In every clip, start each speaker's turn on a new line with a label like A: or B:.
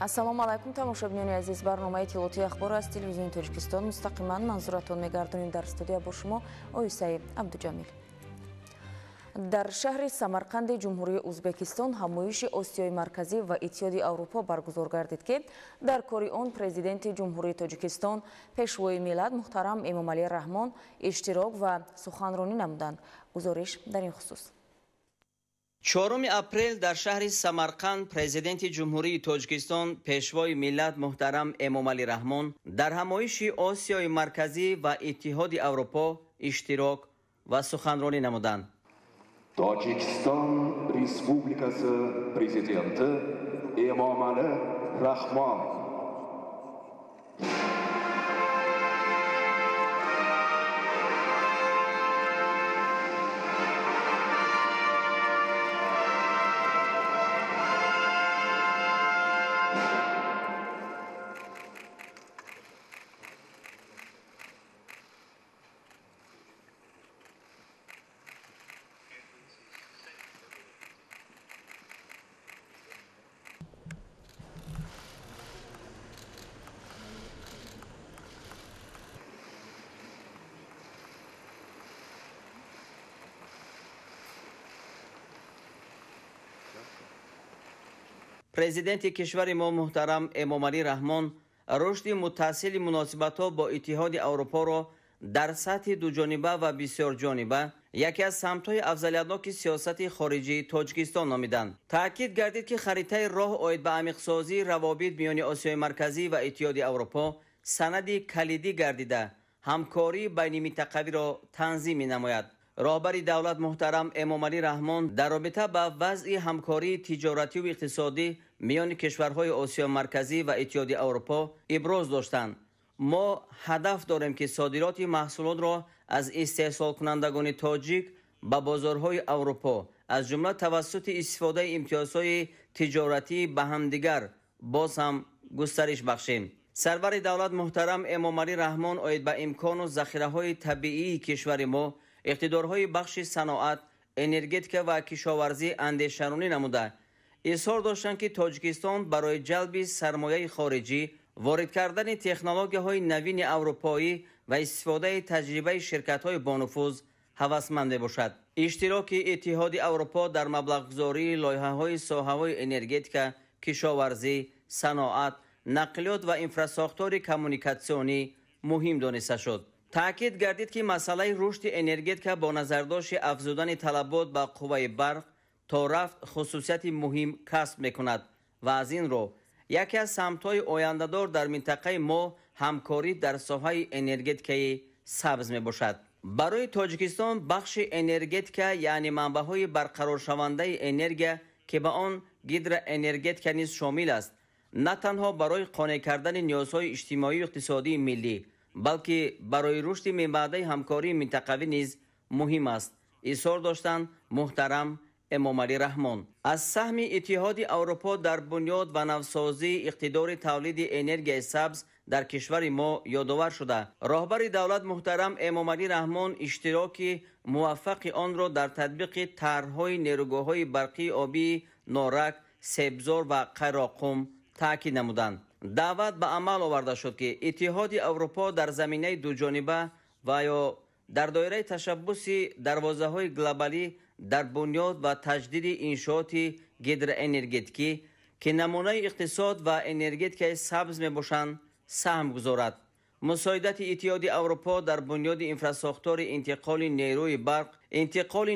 A: Ассалому алайкум, тамошобинони азиз. Барномаи иттилоотии ахбор аз телевизиони Тоҷикистон мустақиман манзуратон мегардонем. Дар студия бо шумо Оисаи Абдуҷамил. Дар шаҳри Самарқанди Ҷумҳурии Узбекистон ҳамоиши Осиёи Марказӣ ва Иттиҳоди Аврупо баргузор гардид, ки дар кори он Президенти Ҷумҳурии Тоҷикистон, Пешвои миллат муҳтарам Эмомалӣ Раҳмон иштирок ва суханронӣ намуданд. Гузориш дар ин хусус.
B: 4 апрел дар шаҳри Самарқанд Президенти Ҷумҳурии Тоҷикистон, Пешвои миллат муҳтарам Эмомалӣ Раҳмон дар ҳамоиши Осиёи Марказӣ ва Иттиҳоди Аврупо иштирок ва суханронӣ намуданд.
C: Tojikiston Respublikasi Prezidenti Emomali Rahmon.
B: Президенти кишвари мо муҳтарам Эмомалӣ Раҳмон рушди мутасили муносибатҳо бо Иттиҳоди Аврупоро дар сатҳи дуҷониба ва бисёрҷониба яке аз самтҳои афзалиятноки сиёсати хориҷии Тоҷикистон номиданд. Таъкид гардид, ки харитаи роҳ оид ба амиқсозии равобит миёни Осиёи Марказӣ ва Иттиҳоди Аврупо санади калидӣ гардида, ҳамкории байниминтақавиро танзим менамояд. Роҳбари давлат муҳтарам Эмомалӣ Раҳмон дар робита ба вазъи ҳамкории тиҷоративу иқтисодӣ миёни кишварҳои Осиёи Марказӣ ва Иттиҳоди Аврупо иброз доштанд. Мо ҳадаф дорем, ки содироти маҳсулотро аз истеҳсолкунандагони тоҷик ба бозорҳои Аврупо, аз ҷумла тавассути истифодаи имтиёзҳои тиҷоратӣ ба ҳамдигар боз ҳам густариш бахшем. Сарвари давлат муҳтарам Эмомалӣ Раҳмон оид ба имкону захираҳои табиии кишвари мо, иқтидорҳои бахши саноат, энергетика ва кишоварзӣ андешаронӣ намуда, изҳор доштанд, ки Тоҷикистон барои ҷалби сармояи хориҷӣ, ворид кардани технологияҳои навини аврупоӣ ва истифодаи таҷрибаи ширкатҳои бонуфуз ҳавасманд мебошад. Иштироки Иттиҳоди Аврупо дар маблағгузории лоиҳаҳои соҳаҳои энергетика, кишоварзӣ, саноат, нақлиёт ва инфрасохтори коммуникатсионӣ муҳим дониста шуд. Таъкид гардид, ки масъалаи рушди энергетика бо назардошти афзудани талабот ба қувваи барқ то рафт хусусияти муҳим касб мекунад ва аз ин рӯ яке аз самтҳои ояндадор дар минтақаи мо ҳамкорӣ дар соҳаи энергетикаи сабз мебошад. Барои Тоҷикистон бахши энергетика, яъне манбаъҳои барқароршавандаи энергия, ки ба он гидроэнергетика низ шомил аст, на танҳо барои қонеъ кардани ниёзҳои иҷтимоию иқтисодии миллӣ, балки барои рушди минбаъдаи ҳамкории минтақавӣ низ муҳим аст, изҳор доштанд муҳтарам Эмомалӣ Раҳмон. Аз саҳми Иттиҳоди Аврупо дар бунёд ва навсозии иқтидори тавлиди энергияи сабз дар кишвари мо ёдовар шуда, роҳбари давлат муҳтарам Эмомалӣ Раҳмон иштироки муваффақи онро дар татбиқи тарҳҳои нерӯгоҳҳои барқии обии Норак, Себзор ва Қайроққум таъкид намуданд. Даъват ба амал оварда шуд, ки Иттиҳоди Аврупо дар заминаи дуҷониба ва ё дар доираи ташаббуси дарвозаҳои глобалӣ дар бунёд ва таҷдиди иншооти гидроэнергетикӣ, ки намунаи иқтисод ва энергетикаи сабз мебошанд, саҳм гузорад. Мусоидати Иттиҳоди Аврупо дар бунёди инфрасохтори интиқоли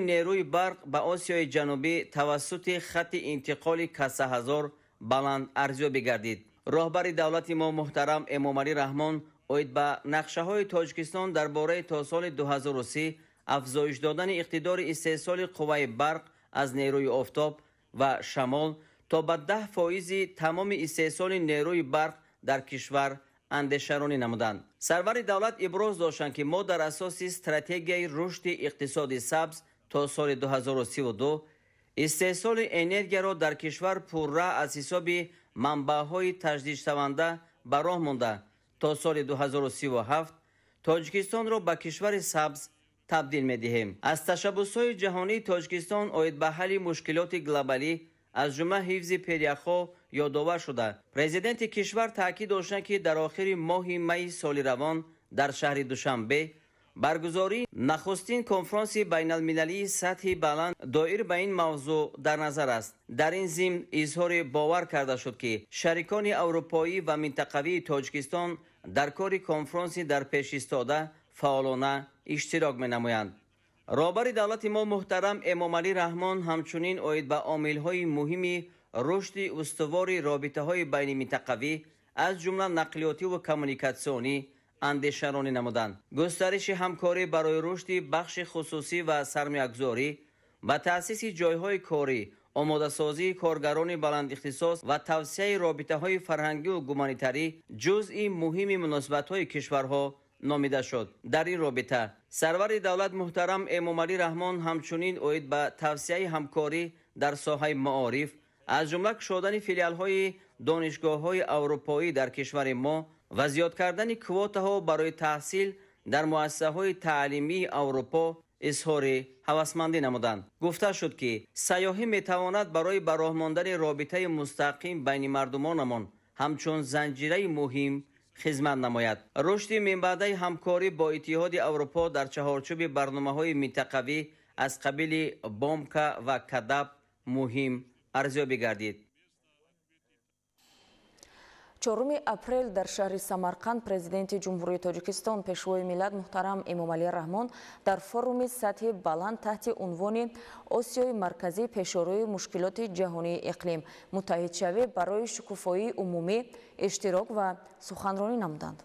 B: нерӯи барқ ба Осиёи Ҷанубӣ тавассути хатти интиқоли Касаҳазор баланд арзёбӣ гардид. Роҳбари давлати мо муҳтарам Эмомалӣ Раҳмон оид ба нақшаҳои Тоҷикистон дар бораи то соли 2030 афзоиш додани иқтидори истеҳсоли қувваи барқ аз нерӯи офтоб ва шамол то ба 10% тамоми истеҳсоли нерӯи барқ дар кишвар андешаронӣ намуданд. Сарвари давлат иброз доштанд, ки мо дар асоси стратегияи рушди иқтисоди сабз то соли 2032 истеҳсоли энергияро дар кишвар пурра аз ҳисоби манбаъҳои таҷдидшаванда ба роҳ монда, то соли 2037 Тоҷикистонро ба кишвари сабз табдил медиҳем. Аз ташаббусҳои ҷаҳонии Тоҷикистон оид ба ҳалли мушкилоти глобалӣ, аз ҷумла ҳифзи перияхҳо Ёдовар шуда, президенти кишвар таъкид доштанд, ки дар охири моҳи майи соли равон дар шаҳри Душанбе баргузории нахустин конфронси байналмилалии сатҳи баланд доир ба ин мавзӯъ дар назар аст. Дар ин зимн изҳори бовар карда шуд, ки шарикони аврупоӣ ва минтақавии Тоҷикистон дар кори конфронси дар пеш истода фаъолона иштирок менамоянд. Роҳбари давлати мо муҳтарам Эмомалӣ Раҳмон ҳамчунин оид ба омилҳои муҳими рушди устувори робитаҳои байниминтақавӣ, аз ҷумла нақлиётиву коммуникатсионӣ, андешаронӣ намуданд. Густариши ҳамкорӣ барои рушди бахши хусусӣ ва сармоягузорӣ, ба таъсиси ҷойҳои корӣ, омодасозии коргарони баландихтисос ва тавсияи робитаҳои фарҳангиву гуманитарӣ ҷузъи муҳими муносибатҳои кишварҳо номида шуд. Дар ин робита сарвари давлат муҳтарам Эмомалӣ Раҳмон ҳамчунин оид ба тавсияи ҳамкорӣ дар соҳаи маориф, аз ҷумла кушодани филиалҳои донишгоҳҳои аврупоӣ дар кишвари мо ва зиёд кардани квотаҳо барои таҳсил дар муассисаҳои таълимии Аврупо изҳори ҳавасмандӣ намуданд. Гуфта шуд, ки сайёҳӣ метавонад барои ба роҳ мондани робитаи мустақим байни мардумонамон ҳамчун занҷираи муҳим хизмат намояд. Рушди минбаъдаи ҳамкорӣ бо Иттиҳоди Аврупо дар чаҳорчӯби барномаҳои минтақавӣ аз қабили Бомка ва Кадаб муҳим арзёбӣ гардид.
A: 4 апрел дар шаҳри Самарқанд президенти Ҷумҳурии Тоҷикистон, пешвои миллат муҳтарам Эмомалӣ Раҳмон дар форуми сатҳи баланд таҳти унвони Осиёи Марказӣ пешорӯи мушкилоти ҷаҳонии иқлим муттаҳидшавӣ барои шукуфоии умумӣ иштирок ва суханронӣ намуданд.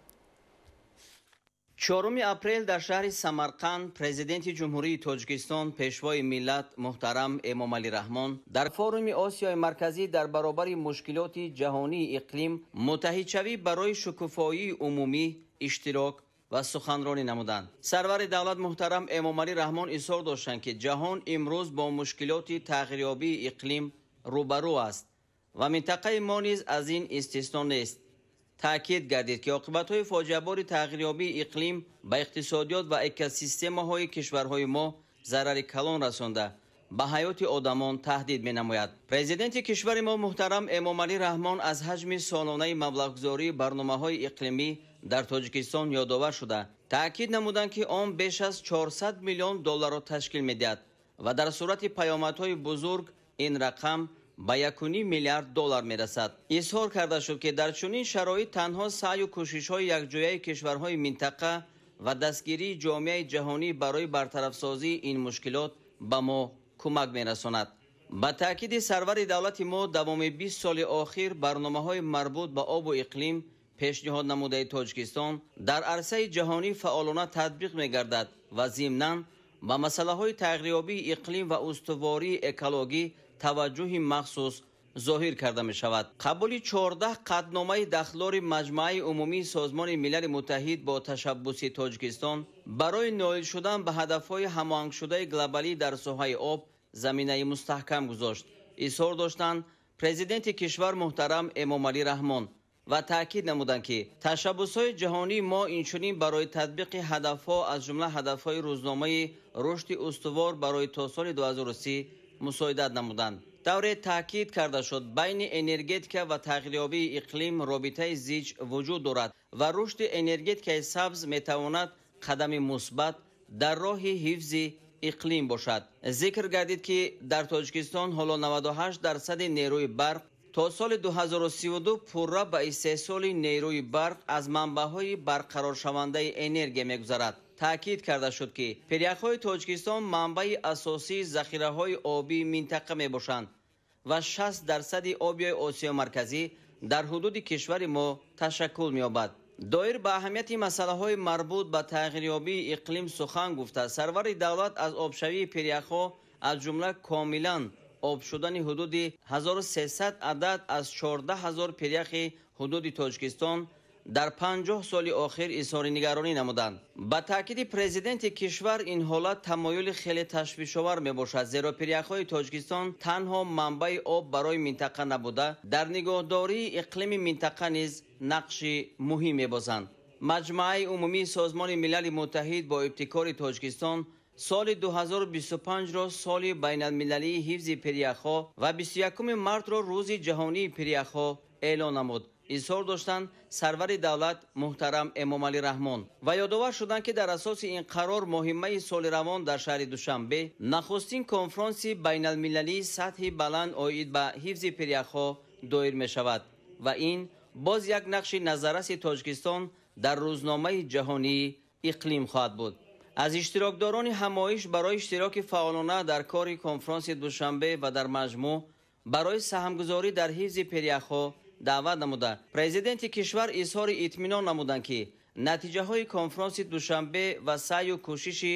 B: 4 апрел дар шаҳри Самарқанд президенти Ҷумҳурии Тоҷикистон, пешвои миллат муҳтарам Эмомалӣ Раҳмон дар форуми Осиёи Марказӣ дар баробари мушкилоти ҷаҳонии иқлим муттаҳидшавӣ барои шукуфоии умумӣ иштирок ва суханронӣ намуданд. Сарвари давлат муҳтарам Эмомалӣ Раҳмон изҳор доштанд, ки ҷаҳон имрӯз бо мушкилоти тағйирёбии иқлим рӯбарӯ аст ва минтақаи мо низ аз ин истисно нест. Таъкид гардид, ки оқибатҳои фоҷиабори тағйирёбии иқлим ба иқтисодиёт ва экосистемаҳои кишварҳои мо зарари калон расонда, ба ҳаёти одамон таҳдид менамояд. Президенти кишвари мо муҳтарам Эмомалӣ Раҳмон аз ҳаҷми солонаи маблағгузории барномаҳои иқлимӣ дар Тоҷикистон ёдовар шуда, таъкид намуданд, ки он беш аз 400 миллион долларро ташкил медиҳад ва дар сурати паёмадҳои бузург ин рақам ба 1,5 миллиард доллар мерасад. Изҳор карда шуд, ки дар чунин шароит танҳо саъю кӯшишҳои якҷояи кишварҳои минтақа ва дастгирии ҷомеаи ҷаҳонӣ барои бартарафсозии ин мушкилот ба мо кӯмак мерасонад. Ба таъкиди сарвари давлати мо давоми 20 соли охир барномаҳои марбут ба обу иқлим пешниҳод намудаи Тоҷикистон дар арсаи ҷаҳонӣ фаъолона татбиқ мегардад ва зимнан ба масъалаҳои тағйирёбии иқлим ва устувории экологӣ таваҷҷӯҳи махсус зоҳир карда мешавад. Қабули 14 қатъномаи дахлдори Маҷмааи умумии Созмони Милали Муттаҳид бо ташаббуси Тоҷикистон барои ноил шудан ба ҳадафҳои ҳамоҳангшудаи глобалӣ дар соҳаи об заминаи мустаҳкам гузошт. Изҳор доштанд президенти кишвар муҳтарам Эмомалӣ Раҳмон ва таъкид намуданд, ки ташаббусҳои ҷаҳонии мо инчунин барои татбиқи ҳадафҳо, аз ҷумла ҳадафҳои рӯзномаи рушди устувор барои то соли 2030 мусоидат намуданд. Тавре таъкид карда шуд, байни энергетика ва тағйирёбии иқлим робитаи зич вуҷуд дорад ва рушди энергетикаи сабз метавонад қадами мусбат дар роҳи ҳифзи иқлим бошад. Зикр гардид, ки дар Тоҷикистон ҳоло 98% нерӯи барқ то соли 2032 пурра ба истеҳсоли нерӯи барқ аз манбаъҳои барқароршавандаи энергия мегузарад. Таъкид карда шуд, ки пиряхҳои Тоҷикистон манбаи асосии захираҳои обии минтақа мебошанд ва 60% оби Осиёи Марказӣ дар ҳудуди кишвари мо ташаккул меёбад. Доир ба аҳамияти масъалаҳои марбут ба тағйирёбии иқлим сухан гуфта, сарвари давлат аз обшавии пиряхҳо, аз ҷумла комилан об шудани ҳудуди 1300 адад аз 14 000 пиряхи ҳудуди Тоҷикистон дар 50 соли охир изҳори нигаронӣ намуданд. Ба таъкиди президенти кишвар ин ҳолат тамоюли хеле ташвишовар мебошад, зеро пиряхҳои Тоҷикистон танҳо манбаи об барои минтақа набуда, дар нигоҳдории иқлими минтақа низ нақши муҳим мебозанд. Маҷмааи умумии Созмони Милали Муттаҳид бо ибтикори Тоҷикистон Соли 2025-ро соли байналмилалии ҳифзи пиряхҳо ва 21 мартро рӯзи ҷаҳонии пиряхҳо эълон намуд. Изҳор доштанд сарвари давлат муҳтарам Эмомалӣ Раҳмон ва ёдовар шуданд, ки дар асоси ин қарор моҳи майи соли равон дар шаҳри Душанбе нахустин конфронси байналмилалии сатҳи баланд оид ба ҳифзи пиряхҳо доир мешавад ва ин боз як нақши назарраси Тоҷикистон дар рӯзномаи ҷаҳонии иқлим хоҳад буд. Аз иштирокдорони ҳамоиш барои иштироки фаъолона дар кори конфронси Душанбе ва дар маҷмӯъ барои саҳмгузорӣ дар ҳифзи пиряхҳо даъват намуда, президенти кишвар изҳори итминон намуданд, ки натиҷаҳои конфронси Душанбе ва саъю кӯшиши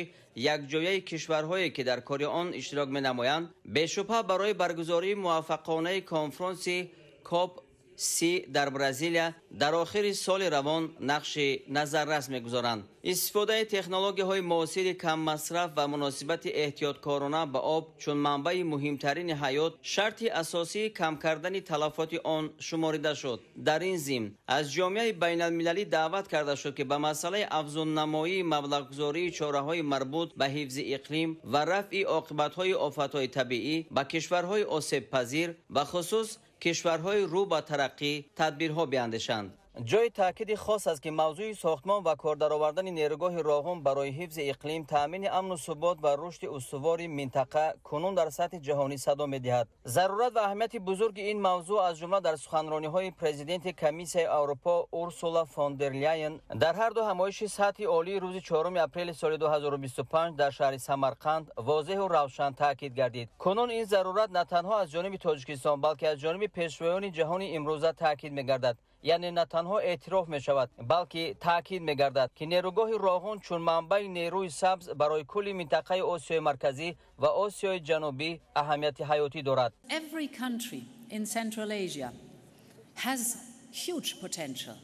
B: якҷояи кишварҳое, ки дар кори он иштирок менамоянд, бешубҳа барои баргузории муваффақонаи конфронси коп 30 дар Бразилия дар охири соли равон нақши назаррас мегузоранд. Истифодаи технологияҳои муосири каммасраф ва муносибати эҳтиёткорона ба об чун манбаи муҳимтарини ҳаёт шарти асосии кам кардани талафоти он шуморида шуд. Дар ин зимн аз ҷомеаи байналмилалӣ даъват карда шуд, ки ба масъалаи афзуннамоии маблағгузории чораҳои марбут ба ҳифзи иқлим ва рафъи оқибатҳои офатҳои табиӣ ба кишварҳои осебпазир, бахусус кишварҳои рӯ ба тараққӣ тадбирҳо биандешанд. Ҷои таъкиди хос аст, ки мавзӯи сохтмон ва кор даровардани нерӯгоҳи Роғун барои ҳифзи иқлим, таъмини амну субот ва рушди устувори минтақа кунун дар сатҳи ҷаҳонӣ садо медиҳад. Зарурат ва аҳамияти бузурги ин мавзӯъ аз ҷумла дар суханрониҳои президенти Комиссияи Аврупо Урсула фон дер Ляйен дар ҳар ду ҳамоиши сатҳи олии рӯзи 4 апрели соли 2025 дар шаҳри Самарқанд возеҳу равшан таъкид гардид. Кунун ин зарурат на танҳо аз ҷониби Тоҷикистон, балки аз ҷониби пешвоёни ҷаҳони имрӯза таъкид мегардад. Яъне на танҳо эътироф мешавад, балки таъкид мегардад, ки нерӯгоҳи Роғун чун манбаи нерӯи сабз барои кулли минтақаи Осиёи Марказӣ ва Осиёи Ҷанубӣ аҳамияти ҳаётӣ дорад.
D: Every country in Central Asia has huge potential.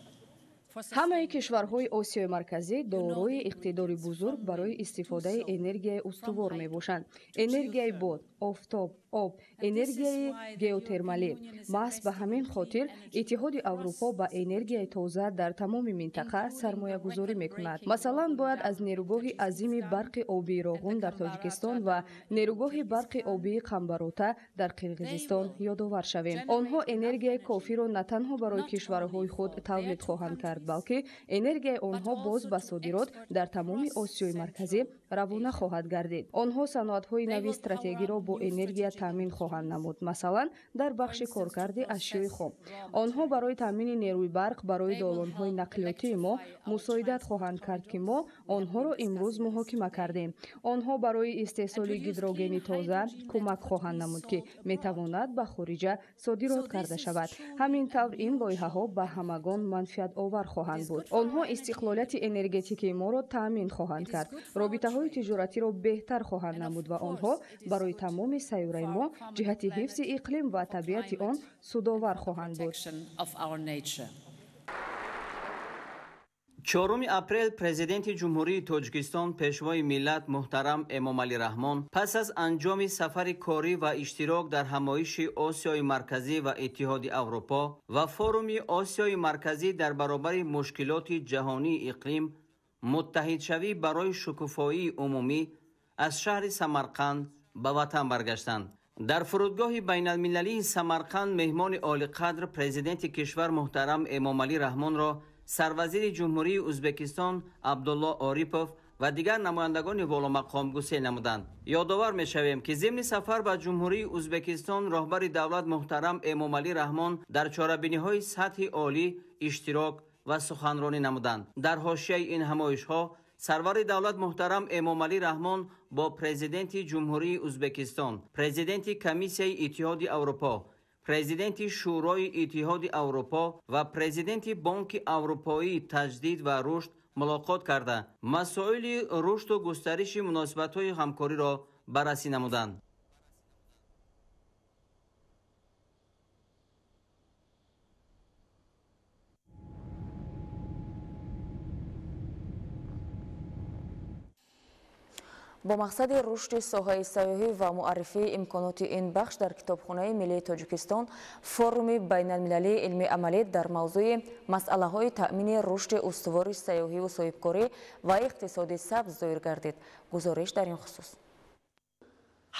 E: Ҳамаи кишварҳои Осиёи Марказӣ дорои иқтидори бузург барои истифодаи энергияи устувор мебошанд. Энергияи бод, офтоб, об, энергияи геотермалӣ. Маҳз ба ҳамин хотир Иттиҳоди Аврупо ба энергияи тоза дар тамоми минтақа сармоягузорӣ мекунад. Масалан, бояд аз нерӯгоҳи азими барқи обии Роғун дар Тоҷикистон ва нерӯгоҳи барқи обии Қамбарота дар Қирғизистон ёдовар шавем. Онҳо энергияи кофиро на танҳо барои кишварҳои худ тавлид хоҳанд кард, балки энергияи онҳо боз ба содирот дар тамоми Осиёи Марказӣ равона хоҳад гардид. Онҳо саноатҳои нави стратегиро бо энергия таъмин хоҳанд намуд, масалан, дар бахши коркарди ашёи хом. Онҳо барои таъмини нерӯи барқ барои долонҳои нақлиётии мо мусоидат хоҳанд кард, ки мо онҳоро имрӯз муҳокима кардем. Онҳо барои истеҳсоли гидрогени тоза кӯмак хоҳанд намуд, ки метавонад ба хориҷа содирот карда шавад. Ҳамин тавр ин лоиҳаҳо ба ҳамагон манфиатовар хоҳанд буд. Онҳо истиқлолияти энергетикии моро таъмин хоҳанд кард, робитаҳои тиҷоратиро беҳтар хоҳанд намуд ва онҳо барои тамоми сайёраи мо ҷиҳати ҳифзи иқлим ва табиати он судовар хоҳанд буд.
B: 4 апрел президенти Ҷумҳурии Тоҷикистон пешвои миллат муҳтарам Эмомалӣ Раҳмон пас аз анҷоми сафари корӣ ва иштирок дар ҳамоиши Осиёи Марказӣ ва Иттиҳоди Аврупо ва форуми Осиёи Марказӣ дар баробари мушкилоти ҷаҳонии иқлим муттаҳидшавӣ барои шукуфоии умумӣ аз шаҳри Самарқанд ба ватан баргаштанд. Дар фурудгоҳи байналмилалии Самарқанд меҳмони олиқадр президенти кишвар муҳтарам Эмомалӣ Раҳмонро сарвазири Ҷумҳурии Ӯзбекистон Абдулло Орипов ва дигар намояндагони воломақом гусел намуданд. Ёдовар мешавем, ки зимни сафар ба Ҷумҳурии Ӯзбекистон роҳбари давлат муҳтарам Эмомалӣ Раҳмон дар чорабиниҳои сатҳи олӣ иштирок ва суханронӣ намуданд. Дар ҳошияи ин ҳамоишҳо сарвари давлат муҳтарам Эмомалӣ Раҳмон бо президенти Ҷумҳурии Ӯзбекистон, президенти Комиссияи Иттиҳоди Аврупо, президенти Шӯрои Иттиҳоди Аврупо ва президенти Бонки Аврупоии таҷдид ва рушд мулоқот карда, масоили рушду густариши муносибатҳои ҳамкориро баррасӣ намуданд.
A: Бо мақсади рушди соҳаи сайёҳӣ ва муаррифии имконоти ин бахш дар Китобхонаи миллии Тоҷикистон форуми байналмилалии илмии амалӣ дар мавзӯи масъалаҳои таъмини рушди устувори сайёҳиву соҳибкорӣ ва иқтисоди сабз доир гардид. Гузориш дар ин хусус.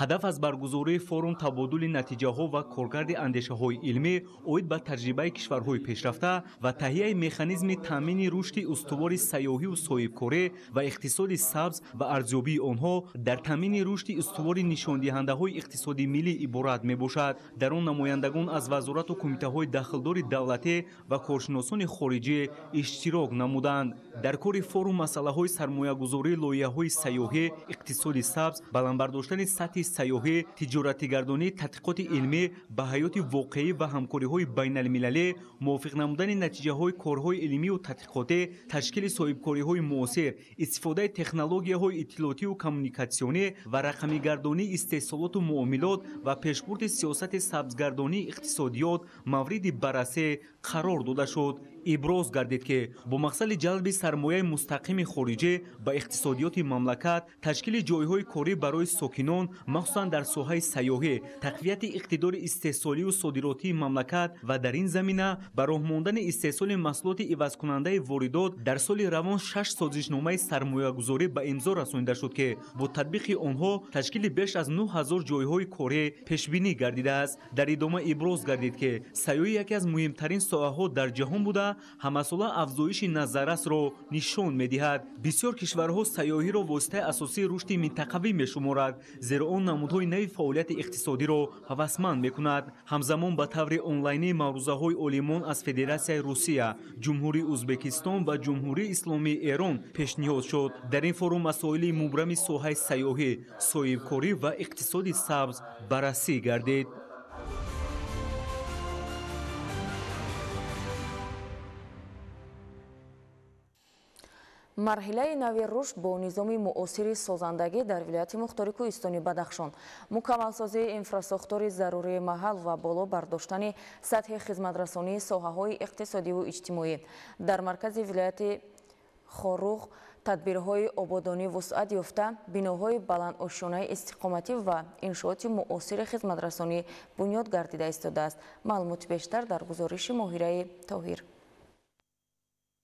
F: Ҳадаф аз баргузории форум табодули натиҷаҳо ва коркарди андешаҳои илмӣ оид ба таҷрибаи кишварҳои пешрафта ва таҳияи механизми таъмини рушди устувори сайёҳиву соҳибкорӣ ва иқтисоди сабз ва арзёбии онҳо дар таъмини рушди устувори нишондиҳандаҳои иқтисоди миллӣ иборат мебошад. Дар он намояндагон аз вазорату кумитаҳои дахлдори давлатӣ ва коршиносони хориҷӣ иштирок намуданд. Дар кори форум масъалаҳои сармоягузории лоиҳаҳои сайёҳӣ, иқтисоди сабз, баланд бардоштани сатҳи сайёҳӣ, тиҷоратигардонӣ, тадқиқоти илмӣ ба ҳаёти воқеӣ ва ҳамкориҳои байналмилалӣ, мувофиқ намудани натиҷаҳои корҳои илмию тадқиқотӣ, ташкили соҳибкориҳои муосир, истифодаи технологияҳои иттилоотиву коммуникатсионӣ ва рақамигардонии истеҳсолоту муомилот ва пешбурди сиёсати сабзгардонии иқтисодиёт мавриди баррасӣ қарор дода шуд. Иброз гардид, ки бо мақсади ҷалби сармояи мустақими хориҷӣ ба иқтисодиёти мамлакат, ташкили ҷойҳои корӣ барои сокинон, махсусан дар соҳаи сайёҳӣ, тақвияти иқтидори истеҳсолию содиротии мамлакат ва дар ин замина ба роҳ мондани истеҳсоли маҳсулоти ивазкунандаи воридот дар соли равон 6 созишномаи сармоягузорӣ ба имзо расонида шуд, ки бо татбиқи онҳо ташкили беш аз 9000 ҷойҳои корӣ пешбинӣ гардидааст. Дар идома иброз гардид, ки сайёҳӣ яке аз муҳимтарин соҳаҳо дар ҷаҳон буда, ҳамасола афзоиши назаррасро нишон медиҳад. Бисёр кишварҳо сайёҳиро воситаи асосии рушди минтақавӣ мешуморад, зеро он намудҳои нави фаъолияти иқтисодиро ҳавасманд мекунад. Ҳамзамон ба таври онлайнӣ маърузаҳои олимон аз Федератсияи Русия, Ҷумҳурии Ӯзбекистон ва Ҷумҳурии Исломии Эрон пешниҳод шуд. Дар ин форум масоили мубрами соҳаи сайёҳӣ, соҳибкорӣ ва иқтисоди сабз баррасӣ гардид.
A: Марҳилаи нави рушд бо низоми муосири созандагӣ дар вилояти мухтори кӯҳистони Бадахшон, мукаммалсозии инфрасохтори зарурии маҳал ва боло бардоштани сатҳи хизматрасонии соҳаҳои иқтисодиву иҷтимоӣ. Дар маркази вилояти Хоруғ тадбирҳои ободонӣ вусъат ёфта, биноҳои баландошёнаи истиқоматӣ ва иншооти муосири хизматрасонӣ бунёд гардида истодааст. Маълумоти бештар дар гузориши Моҳираи Тоҳир.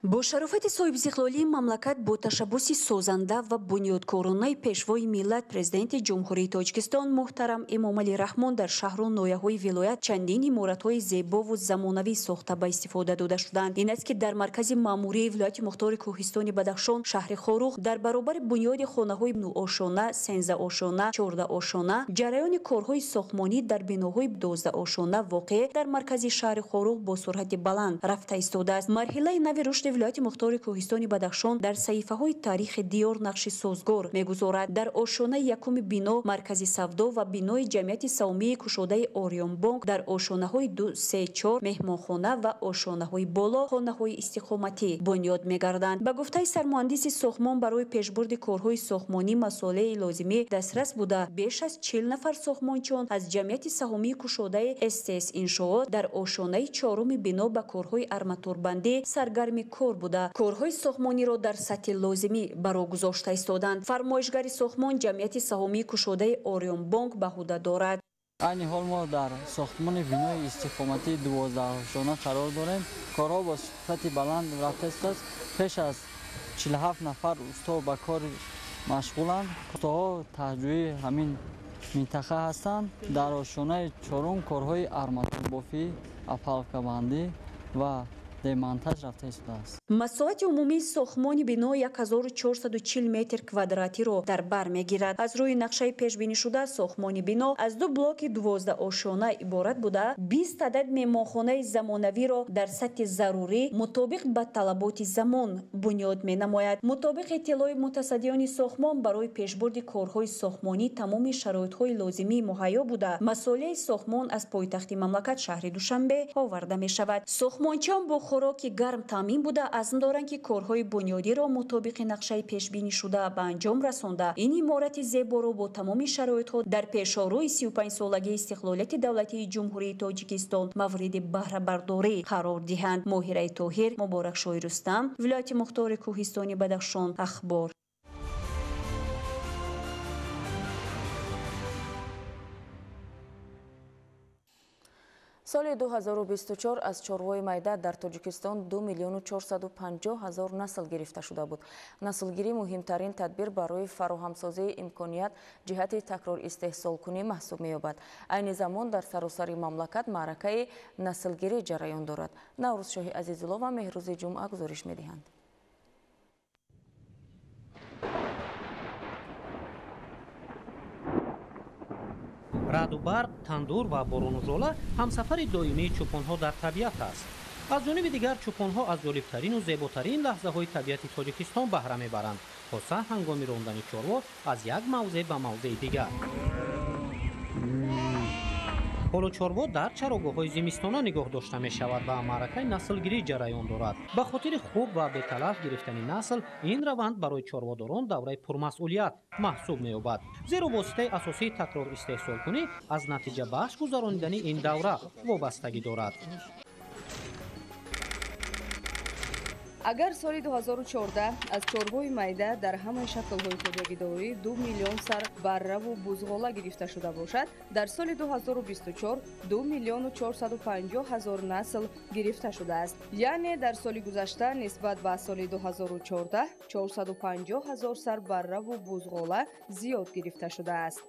G: Бо шарофати соҳибистиқлолии мамлакат, бо ташаббуси созанда ва бунёдкоронаи пешвои миллат, президенти Ҷумҳурии Тоҷикистон муҳтарам Эмомалӣ Раҳмон, дар шаҳру ноҳияҳои вилоят чандин иморатҳои зебову замонавӣ сохта ба истифода дода шуданд. Ин аст, ки дар маркази маъмурии вилояти мухтори кӯҳистони Бадахшон, шаҳри Хоруғ, дар баробари бунёди хонаҳои нӯошона, сенздаошона, чордаошона, ҷараёни корҳои сохтмонӣ дар биноҳои 12-ошона воқеъ дар маркази шаҳри Хоруғ бо суръати баланд рафта истодааст. Марҳилаи нави рушди вилояти мухтори кӯҳистони Бадахшон дар саҳифаҳои таърихи диёр нақши созгор мегузорад. Дар ошонаи якуми бино маркази савдо ва бинои ҷамъияти савмии кушодаи Ориёнбонк, дар ошонаҳои 2, 3, 4 меҳмонхона ва ошонаҳои боло хонаҳои истиқоматӣ бунёд мегарданд. Ба гуфтаи сармуҳандиси сохтмон, барои пешбурди корҳои сохтмонӣ масолеи лозимӣ дастрас буда, беш аз 40 нафар сохтмончиён аз ҷамъияти саҳомии кушодаи СТС иншоот дар ошонаи чоруми бино ба корҳои арматурбандӣ саргарми кор буда, корҳои сохтмониро дар сатҳи лозимӣ ба роҳ гузошта истоданд. Фармоишгари сохтмон ҷамъияти саҳомии кушодаи Ориёнбонк ба ҳуда дорад.
H: Айни ҳол мо дар сохтмони бинои истиқоматии 12-ошона қарор дорем. Корҳо бо сифати баланд рафта истодааст. Пеш аз 47 нафар усто ба кор машғуланд. Устоҳо таҳҷӯи ҳамин минтақа ҳастанд. Дар ошонаи чорум корҳои арматурбофӣ, апалкабандӣ ва демонтаж рафта истодааст.
G: Масоҳати умумии сохтмони бино 1440 метр квадратиро дар бар мегирад. Аз рӯи нақшаи пешбинишуда, сохтмони бино аз ду блоки 12-ошона иборат буда, 20 адад меҳмонхонаи замонавиро дар сатҳи зарурӣ мутобиқ ба талаботи замон бунёд менамояд. Мутобиқи иттилои мутасаддиёни сохтмон, барои пешбурди корҳои сохтмонӣ тамоми шароитҳои лозимӣ муҳайё буда, масолеи сохтмон аз пойтахти мамлакат, шаҳри Душанбе, оварда мешавад. Сохтмончиён бо хӯроки гарм таъмин буда, азм доранд, ки корҳои бунёдиро мутобиқи нақшаи пешбинишуда ба анҷом расонда, ин иморати зеборо бо тамоми шароитҳо дар пешорӯи 35-солагии истиқлолияти давлатии Ҷумҳурии Тоҷикистон мавриди баҳрабардорӣ қарор диҳанд. Моҳираи Тоҳир, Муборакшоҳи Рустам, вилояти мухтори кӯҳистони Бадахшон, Ахбор.
A: Соли 2024 аз чорвои майда дар Тоҷикистон 2 450 000 насл гирифта шуда буд. Наслгирӣ муҳимтарин тадбир барои фароҳамсозии имконият ҷиҳати такрор истеҳсолкунӣ маҳсуб меёбад. Айни замон дар саросари мамлакат маъракаи наслгирӣ ҷараён дорад. Наврӯзшоҳи Азизулло ва Меҳрӯзи Ҷумъа гузориш медиҳанд.
I: Раъду барқ, тандур ва борону жола ҳамсафари доимии чӯпонҳо дар табиат аст. Аз ҷониби дигар, чӯпонҳо аз ҷолибтарину зеботарин лаҳзаҳои табиати Тоҷикистон баҳра мебаранд, хоса ҳангоми рондани чорво аз як мавзеъ ба мавзеи дигар. Ҳоло чорво дар чарогоҳҳои зимистона нигоҳ дошта мешавад ва маъракаи наслгирӣ ҷараён дорад. Ба хотири хуб ва беталаф гирифтани насл, ин раванд барои чорводорон давраи пурмасъулият маҳсуб меёбад. Зеро воситаи асосии такрор истеҳсолкунӣ аз натиҷабахш гузаронидани ин давра вобастагӣ дорад.
E: Агар соли 2014 аз чорвои майда дар ҳамаи шаклҳои хоҷагидорӣ 2 миллион сар барраву бузғола гирифта шуда бошад, дар соли 2024 2 450 000 насл гирифта шудааст. Яъне дар соли гузашта нисбат ба соли 2014 450 000 сар барраву бузғола зиёд гирифта шудааст.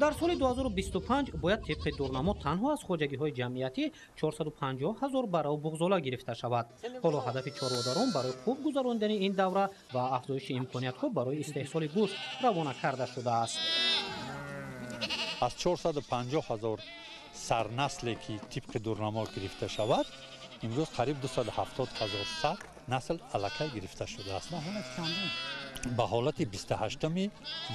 I: Дар соли 2025 бояд тибқи дурнамо танҳо аз хоҷагиҳои ҷамъиятӣ 450 000 барраву буғзола гирифта шавад. Ҳоло ҳадафи чорводарон барои хуб гузарондани ин давра ва афзоиши имкониятҳо барои истеҳсоли гӯшт равона карда шудааст.
J: Аз 450 000 сарнасле ки тибқи дурнамо гирифта шавад, имрӯз қариб 270 000 сар насл аллакай гирифта шудааст. Ба ҳолати 28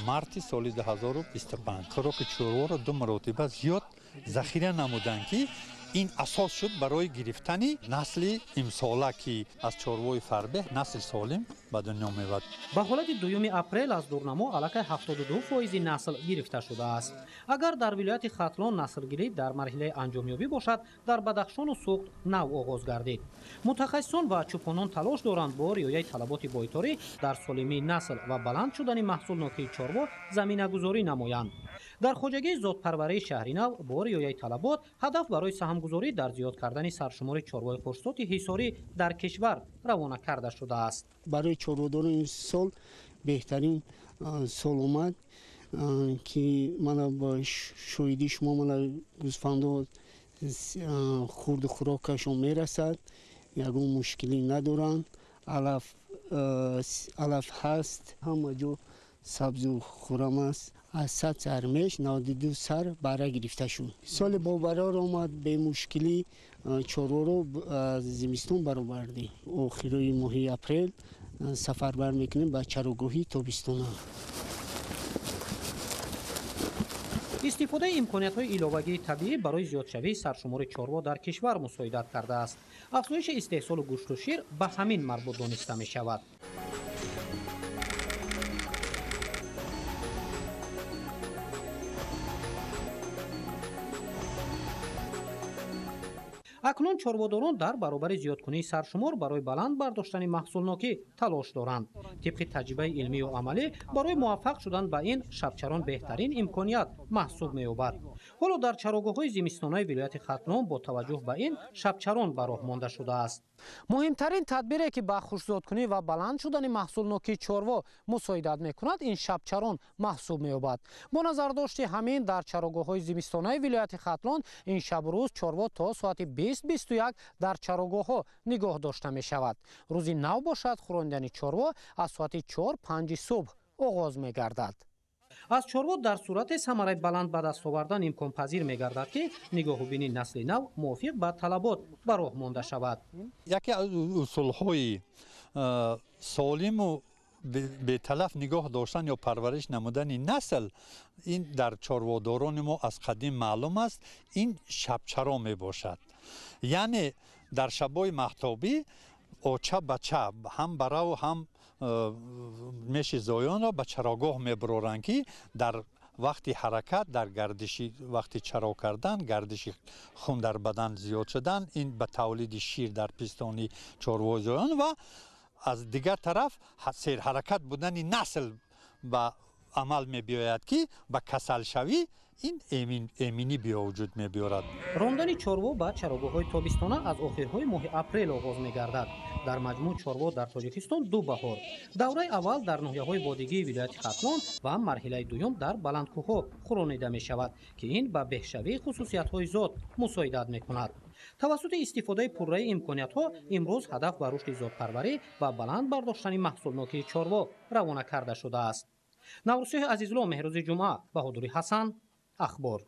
J: марти соли 2025 хӯроки чорворо ду маротиба зиёд захира намуданд, ки ин асос шуд барои гирифтани насли имсола, ки аз чорвои фарбеҳ насли солим ба дунё меояд.
I: Ба ҳолати 2 апрел аз дурнамо аллакай 72% насл гирифта шудааст. Агар дар вилояти Хатлон наслгирӣ дар марҳилаи анҷомёбӣ бошад, дар Бадахшону Суғд нав оғоз гардид. Мутахассисон ва чӯпонон талош доранд бо риояи талаботи бойторӣ дар солимии насл ва баланд шудани маҳсулнокии чорво заминагузорӣ намоянд. Дар хоҷагии зодпарварии шаҳри нав бо риояи талабот ҳадаф барои саҳмгузорӣ дар зиёд кардани саршумори чорвои хушзоти ҳисорӣ дар кишвар равона карда шудааст.
K: Барои чорводорон ин сол беҳтарин сол омад, ки мана бо шоҳидии шумо мана гӯсфандо хурду хӯрокашон мерасад, ягон мушкилӣ надоранд, алаф ҳаст, ҳама ҷо сабзу хуррам аст. Аз 100 сар меш 92 сар бара гирифта шуд. Соли бобарор омад, бемушкилӣ чорворо аз зимистон баровардем. Охирои моҳи апрел сафарбар мекунем ба чарогоҳи тобистона.
I: Истифодаи имкониятҳои иловагии табиӣ барои зиёдшавии саршумори чорво дар кишвар мусоидат кардааст. Афзоиши истеҳсолу гӯшту шир ба ҳамин марбут дониста мешавад. Акнун чорводорон дар баробари зиёдкунии саршумор барои баланд бардоштани маҳсулнокӣ талош доранд. Тибқи таҷрибаи илмию амалӣ барои муваффақ шудан ба ин шабчарон беҳтарин имконият маҳсуб меёбад. Ҳоло дар чарогоҳҳои зимистонаи вилояти Хатлон бо таваҷҷӯҳ ба ин шабчарон ба роҳ монда шудааст. Муҳимтарин тадбире ки ба хушзодкунӣ ва баланд шудани маҳсулнокии чорво мусоидат мекунад, ин шабчарон маҳсуб меёбад. Бо назардошти ҳамин дар чарогоҳҳои зимистонаи вилояти Хатлон ин шабу рӯз чорво то соати 20-21 дар чарогоҳҳо нигоҳ дошта мешавад. Рӯзи нав бошад, хӯрондани чорво аз соати 4-5 субҳ оғоз мегардад. Аз чорво дар сурате самараи баланд ба даст овардан имконпазир мегардад, ки нигоҳубини насли нав мувофиқ ба талабот ба роҳ монда шавад.
J: Яке аз усулҳои солиму беталаф нигоҳ доштан ё парвариш намудани насл ин дар чорводорони мо аз қадим маълум аст, ин шабчаро мебошад. Яъне дар шабҳои маҳтобӣ оча бача ҳам бараву ҳам меши зоёнро ба чарогоҳ мебароранд, ки дар вақти ҳаракат, дар гардиши вақти чаро кардан, гардиши хун дар бадан зиёд шудан, ин ба тавлиди шир дар пистони чорвои зоён ва аз дигар тараф серҳаракат будани насл ба Амал мебиёяд, ки ба касалшавӣ ин эминӣ вуҷуд мебиёрад.
I: Рондани чорво ба чарогоҳҳои тобистона аз охирҳои моҳи апрел оғоз мегардад. Дар маҷмӯъ чорво дар Тоҷикистон ду баҳор: давраи аввал дар ноҳияҳои водигии вилояти Хатлон ва марҳилаи дуюм дар баландкӯҳҳо хӯронида мешавад, ки ин ба беҳшавии хусусиятҳои зот мусоидат мекунад. Тавассути истифодаи пурраи имкониятҳо имрӯз ҳадаф ба рушди зотпарварӣ ва баланд бардоштани маҳсулнокии чорво равона карда шудааст. Наврӯзшоҳи Азизулло, Меҳрӯзи Ҷумъа, Баҳодури Ҳасан, Ахбор.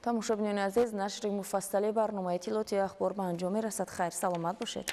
A: Тамошобинони азиз, нашри муфассали барномаи иттилоотии Ахбор ба анҷом мерасад. Хайр, саломат бошед.